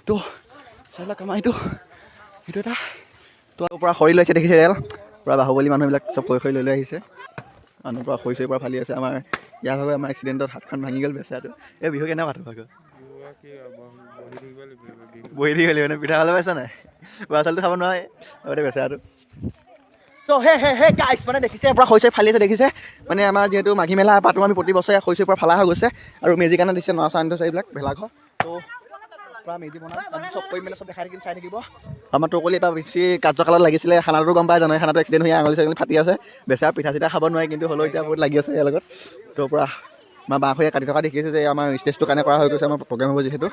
তো চাই লওক, আমাৰ এইটো এটা তো পূৰা খৰি লৈছে, দেখিছে? ৰেল পূৰা বাহুবলী মানুহবিলাক চব খৰি খৰি লৈ লৈ আহিছে। মানুহ পূৰা খৰি চৰি পূৰা ফালি আছে। আমাৰ ইয়াৰ ভাগৰ আমাৰ এক্সিডেণ্টত হাতখন ভাঙি গ'ল বেচেৰাটো। এই বিহু কেনেকুৱা পাতো ভাগৰ? বহি থাকিব লাগিব মানে। পিঠা খালে পাইছা নাই? বৰা চাউলটো খাব নোৱাৰে আগতে বেচেৰাটো। তো হে হে হে গাইছ, মানে দেখিছে, পূৰা খৰি চৰি ফালি আছে, দেখিছে? মানে আমাৰ যিহেতু মাঘী মেলা পাতোঁ আমি প্ৰতি বছৰে, খৰি চৰি পূৰা ফালা হৈ গৈছে। আৰু মেজি কাৰণে দিছে নৰা চৰা আনি থৈছে, এইবিলাক ভেলাঘৰ। তো পূৰা মেজি বনাম, আজি চব কৰি মেলি চব দেখাই থাকিম, চাই থাকিব। আমাৰ টকলি এবাৰ বেছি কাৰ্যকালত লাগিছিলে খানাটো, গম পাই জানো? এই খানাটো এক্সিডেণ্ট হৈ আঙুলি চাঙুলি ফাটি আছে বেচেৰা। পিঠা চিঠা খাব নোৱাৰে, কিন্তু হ'লেও এতিয়া বহুত লাগি আছে ইয়াৰ লগত। তো পূৰা আমাৰ বাঁহ খৰিয়ে কাটি থকা দেখিছে যে আমাৰ ষ্টেজটোৰ কাৰণে কৰা হৈ গৈছে, আমাৰ প্ৰগ্ৰেম হ'ব যিহেতু।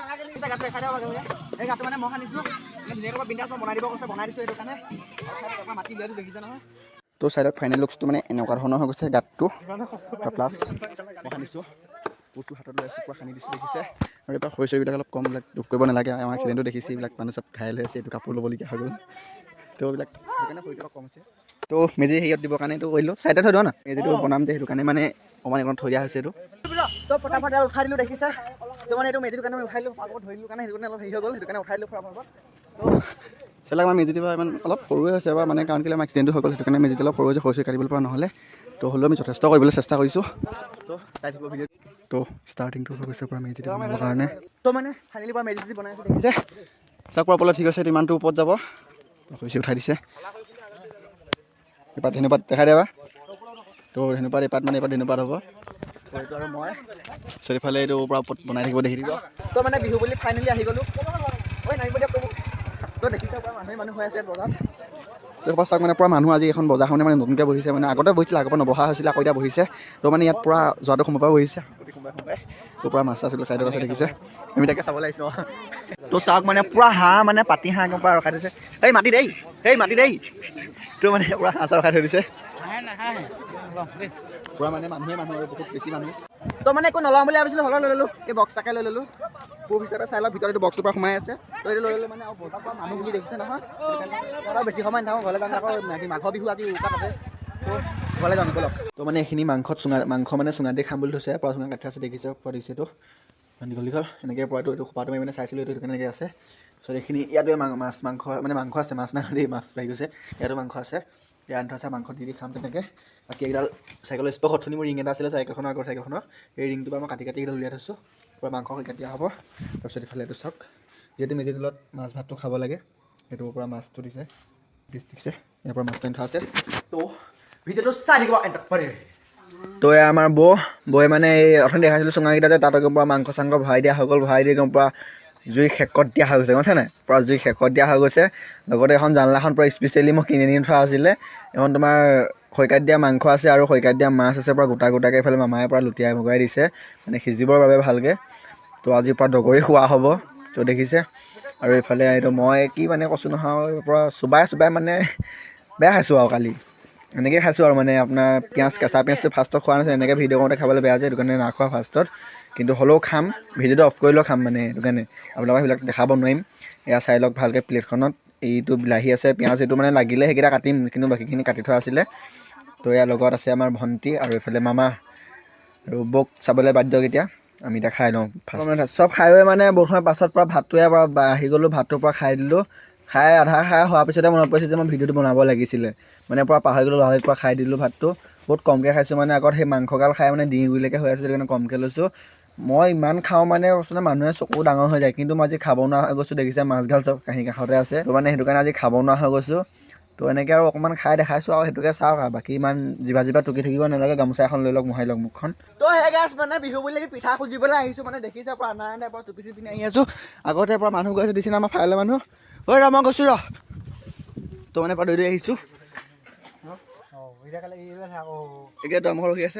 এই গাঁতটো মানে মই খান্দিছোঁ, মানে ধুনীয়াকৈ বিন্দাছ মই বনাই দিব কৈছে, বনাই দিছোঁ সেইটো কাৰণে। মাটি উলিয়াইছোঁ, দেখিছে নহয়? তো চাইডত ফাইনেল লুকছটো মানে এনেকুৱা ধৰণৰ হৈ গৈছে গাঁতটো। প্লাছ মই খান্দিছোঁ, কচু হাতত লৈ আছোঁ, পূৰা খান্দি দিছোঁ, দেখিছে? আৰু এইবাৰ খৰি চৰিবিলাক অলপ কম, এইবিলাক দুখ কৰিব নালাগে। আমাৰ এক্সিডেণ্টটো দেখিছে, এইবিলাক মানুহ চব ঘাইল হৈ আছে, এইটো কাপোৰ ল'বলগীয়া হৈ গ'ল। তো এইবিলাক সেইকাৰণে খৰিটো অলপ কম হৈছে। তো মেজি হেৰিয়ত দিবৰ কাৰণে এইটো কৰিলোঁ, চাইডত থৈ দিওঁ না। মেজিটো বনাম যে, সেইটো কাৰণে মানে অকণমান অকণমান থৈ দিয়া হৈছে এইটো। তো ফটাফট আৰু উঠাই দিলোঁ, দেখিছে? তো মানে এইটো মেজিটোৰ কাৰণে মই উঠাই দিলোঁ, আগত ধৰি দিলোঁ কাৰণে সেইটো কাৰণে অলপ হেৰি হৈ গ'ল, সেইটো কাৰণে উঠাই দিলোঁ ফটাফট। তো চালে আমাৰ মেজিটো ইমান অলপ সৰুৱে হৈছে বা মানে কাৰণ কেলৈ আমাৰ এক্সিডেণ্টটো হৈ গ'ল, সেইটো কাৰণে মেজিটো অলপ সৰু হৈছে, সৰু চৰি কাটিবলৈ পৰা নহ'লে। তো হ'লেও আমি যথেষ্ট কৰিবলৈ চেষ্টা কৰিছোঁ। তো চাই থাকিব ভিডিঅ'। তো ষ্টাৰ্টিংটো হৈ গৈছে পূৰা মেজিটো বনাবৰ কাৰণে। তো মানে ফাইনেলি পূৰা মেজি চেজি বনাই আছে, দেখিছে? চাওক, পূৰা ওপৰলৈ ঠিক আছে, ইমানটো ওপৰত যাব। খৰি উঠাই দিছে। এপাত ধেনুপাত দেখাই দেবা। তো ধেনুপাত এপাত, মানে এপাত ধেনুপাত হ'ব। তো এইটো আৰু মই তাৰপিছত এইফালে এইটো পূৰা ওপৰত বনাই থাকিব, দেখি দিব। তো মানে বিহু বুলি ফাইনেলি আহি গ'লোঁ। ঐ, নামিব দিয়ক প্ৰভু। তো দেখিছে, পূৰা মানুহে মানুহ হৈ আছে বজাৰত। তো চাওক, মানে পূৰা মানুহ আজি এখন বজাৰখনে মানে নতুনকৈ বহিছে। মানে আগতে বহিছিলে, আগৰ পৰা নবহা হৈছিলে, আকৌ এতিয়া বহিছে। তো মানে ইয়াত পূৰা যোৱাটো সোমাৰ পৰা বহিছে সোমাই সোমাই। তো পূৰা মাছ চাছ চাইডত আছে, দেখিছে? আমি তাকে চাবলৈ আহিছোঁ। তো চাওক, মানে পূৰা হাঁহ, মানে পাতি হাঁহ একদম পূৰা ৰখাই থৈছে। এই মাটি দেই, এই মাটি দেই। তো মানে পূৰা হাঁহ চাহ ৰখাই থৈ দিছে পূৰা, মানে মানুহে মানুহ আৰু বহুত বেছি মানুহ। তো মানে একো নলওঁ বুলি ভাবিছিলোঁ, হ'লেও লৈ ল'লোঁ। এই বক্স এটাকে লৈ ল'লোঁ প্ৰুফ হিচাপে। চাই লওক, ভিতৰত এইটো বক্সটোৰ পৰা সোমাই আছে। তো এইটো লৈ ল'লোঁ মানে। আৰু বজাৰ পৰা মানুহ বুলি দেখিছে নহয়? আৰু বেছি সময় নাথাকোঁ, ঘৰলৈ যাম। আকৌ মাঘৰ বিহু আজি উৰুকা তাতে। তো ঘৰলৈ যাম, ব'লক। তো মানে এইখিনি মাংসত চুঙা, মাংস মানে চুঙা দি খাম বুলি থৈছে। পূৰা চুঙা কাটি আছে, দেখিছে? পূৰা দিছে এইটো ইমান দীঘল দীঘল এনেকৈ পূৰাটো। এইটো খোপাটো মাৰি মানে চাইছিলোঁ, এইটো সেইটো কাৰণে এনেকৈ আছে। তাৰপিছত এইখিনি ইয়াতো মাছ মাংস, মানে মাংস আছে, মাছ নাই দেই, মাছ লাগি গৈছে। ইয়াতো মাংস আছে, ইয়াত আনি থোৱা আছে, মাংস দি দি খাম তেনেকৈ। বাকী এইকেইডাল চাইকেলৰ স্পক, অথনি মোৰ ৰিং এটা আছিলে চাইকেলখনৰ, আগৰ চাইকেলখনৰ, এই ৰিংটোৰ পৰা মই কাটি কাটি এইকেইডাল উলিয়াই থৈছোঁ। পূৰা মাংস কাটি দিয়া হ'ব। তাৰপিছত ইফালে এইটো চাওক, যিহেতু মেজি তলত মাছ ভাতটো খাব লাগে, সেইটোৰ পৰা মাছটো দিছে, পিচ দিছে, ইয়াৰ পৰা মাছটো আনি থোৱা আছে। তো ভিডিঅ'টো চাই থাকিব। তো এয়া আমাৰ বৌ। বৌয়ে মানে এই অথনি দেখাইছিলোঁ চুঙাকেইটা যে, তাত একদম পূৰা মাংস চাংস ভৰাই দিয়া হৈ গ'ল। ভৰাই দি একদম পূৰা জুই সেকত দিয়া হৈ গৈছে, গম পাইছে নাই? পূৰা জুই সেকত দিয়া হৈ গৈছে। লগতে এখন জানলাখন পূৰা স্পেচিয়েলি মই কিনি আনি থোৱা আছিলে। এখন তোমাৰ খৰিকাত দিয়া মাংস আছে আৰু খৰিকাত দিয়া মাছ আছে, পূৰা গোটা গোটাকৈ। এইফালে মামায়ে পূৰা লুটিয়াই ভগাই দিছে মানে সিজিবৰ বাবে ভালকৈ। তো আজিৰ পৰা দগৰি খোৱা হ'ব। তো দেখিছে, আৰু এইফালে এইটো মই কি মানে কৈছোঁ নহয়, পূৰা চোবাই চোবাই মানে বেয়া খাইছোঁ। আৰু কালি এনেকৈ খাইছোঁ আৰু মানে আপোনাৰ পিঁয়াজ, কেঁচা পিঁয়াজটো ফাৰ্ষ্টত খোৱা নাছিলোঁ। এনেকৈ ভিডিঅ' কৰোঁতে খাবলৈ বেয়া যে, সেইটো কাৰণে নাই খোৱা ফাৰ্ষ্টত। কিন্তু হ'লেও খাম, ভিডিঅ'টো অফ কৰি লৈ খাম, মানে সেইটো কাৰণে আপোনালোকক সেইবিলাক দেখাব নোৱাৰিম। এয়া চাই লওক ভালকৈ প্লেটখনত, এইটো বিলাহী আছে, পিঁয়াজ, এইটো মানে লাগিলে সেইকেইটা কাটিম, কিন্তু বাকীখিনি কাটি থোৱা আছিলে। তো ইয়াৰ লগত আছে আমাৰ ভণ্টি আৰু এইফালে মামা আৰু বৌক চাবলৈ বাদ দিয়ক। এতিয়া আমি এতিয়া খাই লওঁ ফাৰ্ষ্ট। চব খাই বৈ মানে বহুত সময় পাছত পূৰা ভাতটোৱে পৰা আহি গ'লোঁ, ভাতটোৰ পৰা খাই দিলোঁ। খাই আধা খাই হোৱাৰ পিছতে মনত পৰিছে যে মই ভিডিঅ'টো বনাব লাগিছিলে, মানে পূৰা পাহৰি গ'লোঁ। লৰালৰিত পূৰা খাই দিলোঁ ভাতটো, বহুত কমকৈ খাইছোঁ। মানে আগত সেই মাংসগাল খাই মানে ডিঙি গুৰিলৈকে হৈ আছে, সেইটো কাৰণে কমকৈ লৈছোঁ। মই ইমান খাওঁ মানে কৈছোঁ নহয়, মানুহে চকু ডাঙৰ হৈ যায়। কিন্তু মই আজি খাব নোৱাৰা হৈ গৈছোঁ, দেখিছে? মাছগাল চব কাঁহী কাষতে আছে। তো মানে সেইটো কাৰণে আজি খাব নোৱাৰা হৈ গৈছোঁ। তো এনেকৈ আৰু অকণমান খাই দেখাইছোঁ আৰু সেইটোকে চাওক। আৰু বাকী ইমান জিভা জিভা টুকি থাকিব নালাগে, গামোচা এখন লৈ লওক, মোহাৰি লওক মুখখন। তো সেই গাছ, মানে বিহু বুলি পিঠা খুজিবলৈ আহিছোঁ। মানে দেখিছে, পৰা নাই নাই পৰা টুপি চুপি পিন্ধি আহি আছোঁ। আগতে পৰা মানুহ গৈ আছে, দিছে আমাৰ ফাইলৰ মানুহ। ঐ ৰ, মই গৈছোঁ ৰ। তো মানে পৰা দৌৰি দৌৰি আহিছোঁ। এতিয়া দৰমহা ৰখি আছে।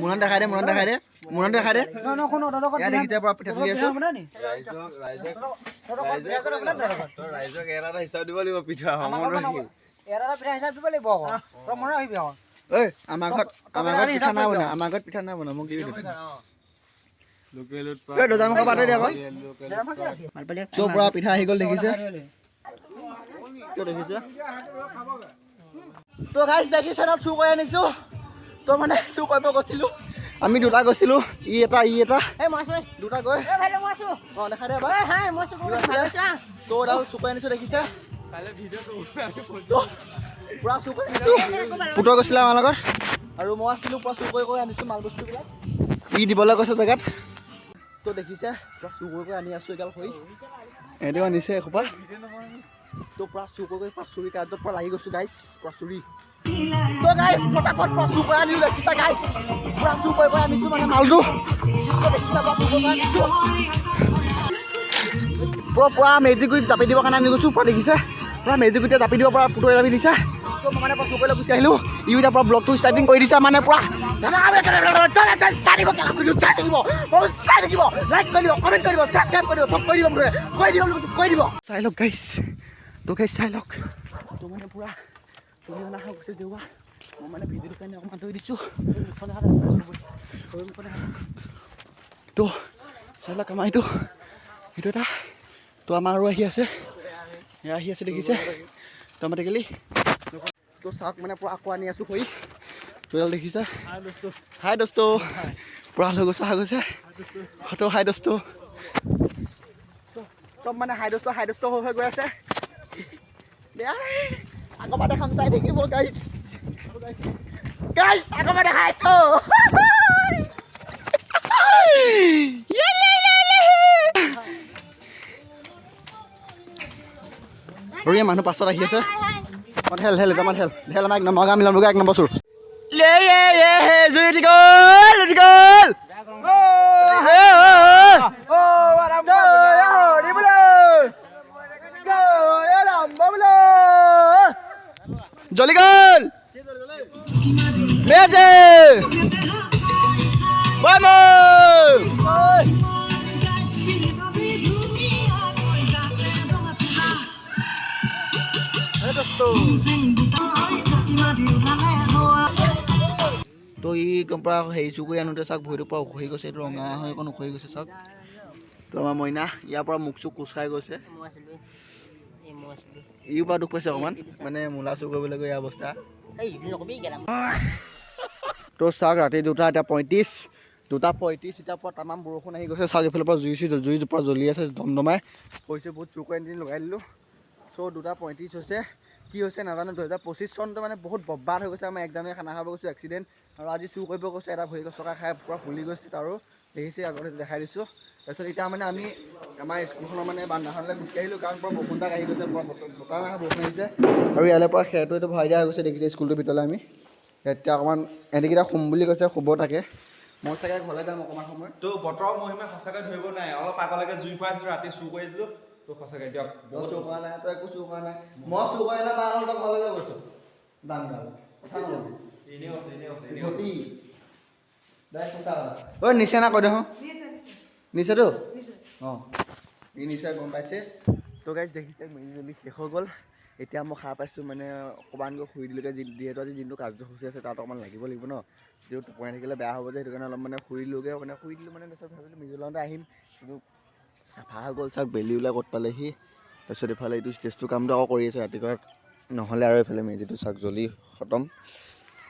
মোনত দেখাই দে, মোনত দেখাই দে, মোনত দেখাই দে। ইয়াত দেখিছে, পৰা পিঠা তুলি আছোঁ। ৰাইজক এটা এটা হিচাপ দিব লাগিব পিঠা সময়। ঐ, আমাৰ ঘৰত পিঠা নাই বনা, আমাৰ ঘৰত পিঠা নাই বনা, মোক দিবি। ঐ, দৰ্জা মুখৰ পাতে দে আকৌ। তো পুৰা পিঠা আহি গ'ল, দেখিছে? কিয় দেখিছে? তো গাইছ, দেখিছে ন, চুৰ কৰি আনিছোঁ। তো মানে চুৰ কৰিব গৈছিলোঁ। আমি দুটা গৈছিলোঁ, ই এটা ই এটা দুটা গৈ। অঁ, দেখাই দে এবাৰ। তো এডাল চুৰ কৰি আনিছোঁ, দেখিছে? তো পূৰা চুৰ কৰি আনিছোঁ। পুতৰ গৈছিলে আমাৰ লগত আৰু মই আছিলোঁ, পূৰা চুৰ কৰি কৰি আনিছোঁ মাল বস্তুবিলাক। ই দিবলৈ গৈছে জেগাত। তো দেখিছে, পূৰা চুৰ কৰি কৰি আনি আছোঁ এগাল খৰি। এহঁতেও আনিছে এসোপা। তো পূৰা চুৰ কৰি কৰি, পূৰা চুৰি কাৰ্যত পূৰা লাগি গৈছোঁ গাইছ, পূৰা চুৰি। তো গাইছ, ফটাফট পূৰা চুৰ কৰি আনিলোঁ, দেখিছা গাইছ? পূৰা চুৰ কৰি কৰি আনিছোঁ মানে মালটো। তো দেখিছা, পূৰা চুৰ কৰি কৰি আনিছোঁ, পূৰা পূৰা মেজি গুৰিত জাপি দিবৰ কাৰণে আনি গৈছোঁ। পূৰা দেখিছে, পূৰা মেজি গুৰিতে জাপি দিব পৰা পুতৈ জাপি দিছে। তো মই মানে পূৰা চুৰ কৰি লৈ গুচি আহিলোঁ। ই এতিয়া পূৰা ব্লগটো ষ্টাৰ্টিং কৰি দিছে, মানে পূৰা চাই থাকিব, চাই থাকিব, চাই থাকিব, লাইক কৰি দিব, কমেণ্ট কৰি দিব, ছাবস্ক্ৰাইব কৰি দিব, চব কৰি দিব, মুঠতে কৈ দিব বুলি কৈছোঁ, কৈ দিব। চাই লওক গাইছ। তো গাইছ, চাই লওক। তো মানে পূৰা তুলি অনা হৈ গৈছে দেউবা। মই মানে ভিডিঅ'টোৰ কাৰণে অকণমান আঁতৰি দিছোঁ। তো চাই লওক, আমাৰ এইটো এটা। তো আমাৰ আৰু আহি আছে, এয়া আহি আছে, দেখিছে? তো আমাৰ গেলি। তো চাওক, মানে পূৰা আকৌ আনি আছোঁ খৰি। তো এডাল দেখিছে? হাই দোস্ত, পূৰা লৈ গৈছে, হৈ গৈছে। তো হাই দোস্ত, চব মানে হাই দোস্ত হাই দোস্ত হৈ হৈ গৈ আছে। বেয়া আগৰ পৰা দেখাম, চাই থাকিব গাইছ। গাইছ, আগৰ পৰা দেখাইছো। আৰু এই মানুহ পাছত আহি আছে। ঢেল ঢেল এটা ঢেল ঢেল, আমাৰ এক নম্বৰ গাঁ মিলন, এক নম্বৰ চুৰ। লে য়ে য়ে হে, জুই উঠি গ'ল, উঠি গ'ল। জ্বলি গ'ল মেজে। বাই। তো ই একদম পূৰা হেৰি চুৰ কৰি আনোতে চাওক, ভৰিটোৰ পৰা উখহি গৈছে, এইটো ৰঙা হৈ অকণ উখহি গৈছে, চাওক। তো আমাৰ মইনা ইয়াৰ পৰা মুখ চুখ কোচ খাই গৈছে। ইও পৰা দুখ পাইছে অকণমান, মানে মূলা চুৰ কৰিবলৈ গৈ ইয়াৰ অৱস্থা। তো চাওক, ৰাতি 2টা এতিয়া 35, 2:35, এতিয়া পৰা তামাম বৰষুণ আহি গৈছে। চাওক, এইফালৰ পৰা জুই চুই জুই পৰা জ্বলি আছে ধমধমাই কৈছে। বহুত চুৰ কৰি আনি লগাই দিলোঁ। চ' 2:35 হৈছে, কি হৈছে নাজানো। 2025 চনটো মানে বহুত বৰবাদ হৈ গৈছে। আমাৰ 1 জানুৱাৰী খানা খাব গৈছোঁ, এক্সিডেণ্ট, আৰু আজি চুৰ কৰিব গৈছোঁ, এটা ভৰি চকা খাই পূৰা ফুলি গৈছে। আৰু দেখিছে, আগতে দেখাই দিছোঁ। তাৰপিছত এতিয়া মানে আমি আমাৰ স্কুলখনৰ মানে বান্দাখনলৈ গুচি আহিলোঁ, কাৰণ পূৰা বৰষুণ জাক আহি গৈছে, পূৰা বতাহ নহয় বৰষুণ আহিছে। আৰু ইয়ালৈ পৰা খেৰটো এইটো ভৰাই দিয়া হৈ গৈছে, দেখিছে? স্কুলটোৰ ভিতৰলৈ আমি এতিয়া অকণমান এহেঁতিকেইটা শুম বুলি কৈছে, শুব থাকে। মই চাগে ঘৰলৈ যাম অকণমান সময়। তো বতৰৰ মহিমা সঁচাকৈ ধৰিব নাই। অলপ আগলৈকে জুই ফুৱাইছিলোঁ, ৰাতি চুৰ কৰি দিলোঁ। তো সঁচাকৈ দিয়ক। বহুত চুৰ কৰা নাই, তই একো চুৰ কৰা নাই। মই চুৰ কৰা নাই, বাৰ ঘৰলৈ গৈছোঁ। বাংগাল কথা নকবি। এনেই আছে, এনেই আছে। ঘটি ঐ, নিচে না কৈ দেখোন, নিচেতো। অঁ, ই নিশ্চয় গম পাইছে। তো গাইজ, দেখিছে, মেজি জ্বলি শেষ হৈ গ'ল। এতিয়া মই সাৰ পাইছোঁ, মানে অকণমান গৈ শুই দিলোঁগৈ। যিহেতু আজি দিনটো কাৰ্যসূচী আছে, তাত অকণমান লাগিব লাগিব ন, যিহেতু টোপনি থাকিলে বেয়া হ'ব যে, সেইটো কাৰণে অলপ মানে শুই দিলোঁগৈ। মানে শুই দিলোঁ, মানে তাৰপিছত ভাবিলোঁ মেজি জ্বলাওঁতে আহিম, কিন্তু চাফা হৈ গ'ল। চাওক, বেলি ওলাই ক'ত পালেহি। তাৰপিছত এইফালে এইটো ষ্টেজটো কামটো আকৌ কৰি আছে ৰাতিপুৱা নহ'লে। আৰু এইফালে মেজিটো চাওক, জ্বলি খতম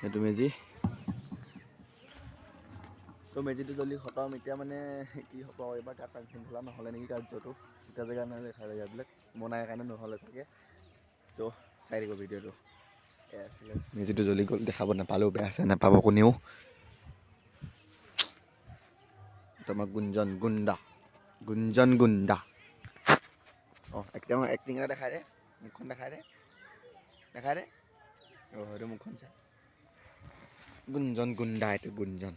এইটো মেজি। তো মেজিটো জ্বলি খতম। এতিয়া মানে কি হ'ব, এইবাৰ তাত পানী ধলা নহ'লে নেকি কাৰ্যটো, এতিয়া জেগা নহ'লে ঠাই জেগাবিলাক বনাই কাৰণে নহ'লে চাগে। তো চাই দিব ভিডিঅ'টো। এয়া আছিলে, মেজিটো জ্বলি গ'ল, দেখাব নাপালেও বেয়া আছে, নাপাব কোনেও। তোমাক গুঞ্জন গুণ্ডা, গুঞ্জন গুণ্ডা। অঁ, এক্টিং এক্টিং এটা দেখাই দে, মুখখন দেখাই দে, দেখাই দে। অঁ, সেইটো মুখখন চাই। গুঞ্জন গুণ্ডা, এইটো গুঞ্জন।